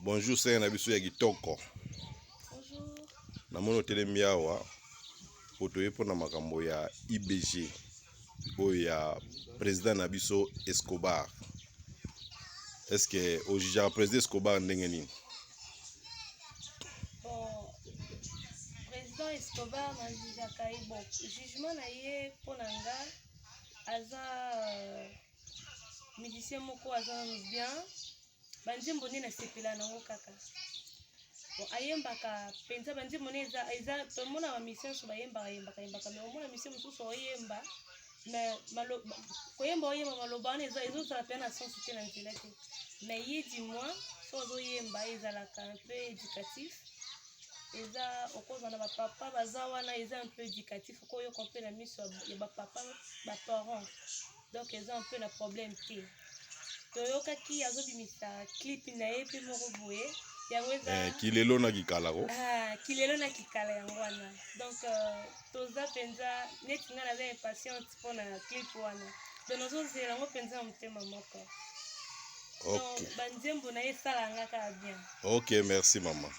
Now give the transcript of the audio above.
Bonjour sœur na biso ya kitoko. Bonjour. Namoni otelemi awa po toye mpona makambo ya IBG oyo ya président na biso Escobar. Est-ce que ojugeaka président Escobar ndenge nini? Bon, président Escobar na jugeaka ye, bon, jugement na ye mpo na nga, aza musicien moko aza nanu bien. Banzembo nde nasepela nango kaka. Bon, ayembaka mpenza banzembo nde eza tomona bamusicien nyonso bayembaka, yembaka, yembaka, mais omona musicien mosusu oyemba, mais koyemba, oyemba, maloba wana ezozala mpenza na sens te, na nzela te. Mais ye, du moins so azoyemba, ezalaka un peu éducatif. Eza okozala na bapapa baza wana, eza un peu éducatif, okoyoka mpe na miso ya bapapa, baparent. Donc eza un peu na problème te. Toyokaki azobimisa clip na ye mpe moko boye, yango eza Kilelo na kikala ko. Ah, Kilelo na Kikala, yango wana. Donc toza mpenza neti ngai naza impatiente mpona clip wana. Donc nazozela yango mpenza na motema moko. Donc banzembo na ye esalanga kaka bien. Ok, merci mama.